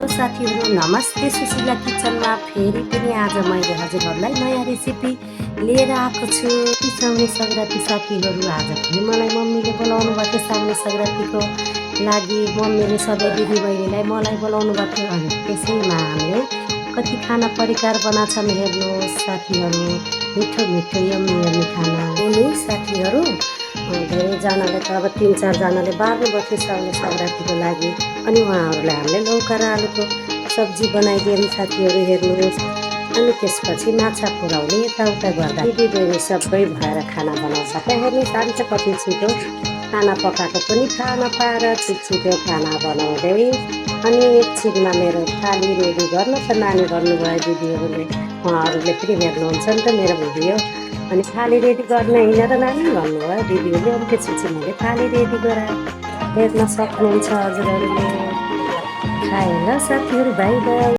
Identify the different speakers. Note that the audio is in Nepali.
Speaker 1: साथीहरू नमस्ते। सुशीला किचनमा फेरि पनि आज मैले हजुरहरूलाई नयाँ रेसिपी लिएर आएको छु। साउने सङ्क्रान्ति साथीहरू आज पनि मलाई मम्मीले बोलाउनु भएको थियो साउने सङ्क्रान्तिको लागि। मम्मीले सबै दिदीबहिनीलाई मलाई बोलाउनु भएको थियो अनि त्यसैमा हामीले कति खाना परिकार बनाछन् हेर्नुहोस् साथीहरू। मिठो मिठो यम्मी खाना नि साथीहरू। धेरैजनाले त अब 3-4जनाले बार्नुभएको थियो साउने सङ्क्रान्तिको लागि। अनि उहाँहरूलाई हामीले लौका र आलुको सब्जी बनाइदियौँ साथीहरू हेर्नुहोस्। अनि त्यसपछि माछा पुऱ्याउने यताउता गर्दा दिदीबहिनी सबै भएर खाना बनाउँछ त हेर्नुहोस्। हामी त कति छिटो खाना पकाएको पनि थाहा नपाएर छिटो खाना बनाउँदै अनि एकछिनमा मेरो थाली रेडी गर्न त नानी गर्नुभयो दिदीहरूले। उहाँहरूले पनि हेर्नुहुन्छ नि त मेरो भिडियो। अनि थाली रेडी गर्न हिँडेर नानी भन्नुभयो दिदीहरूले। अनि त्यसपछि मैले थाली रेडी गराएँ। हेर्न सक्नुहुन्छ हजुरहरूले। खाएर साथीहरू बाई बाई।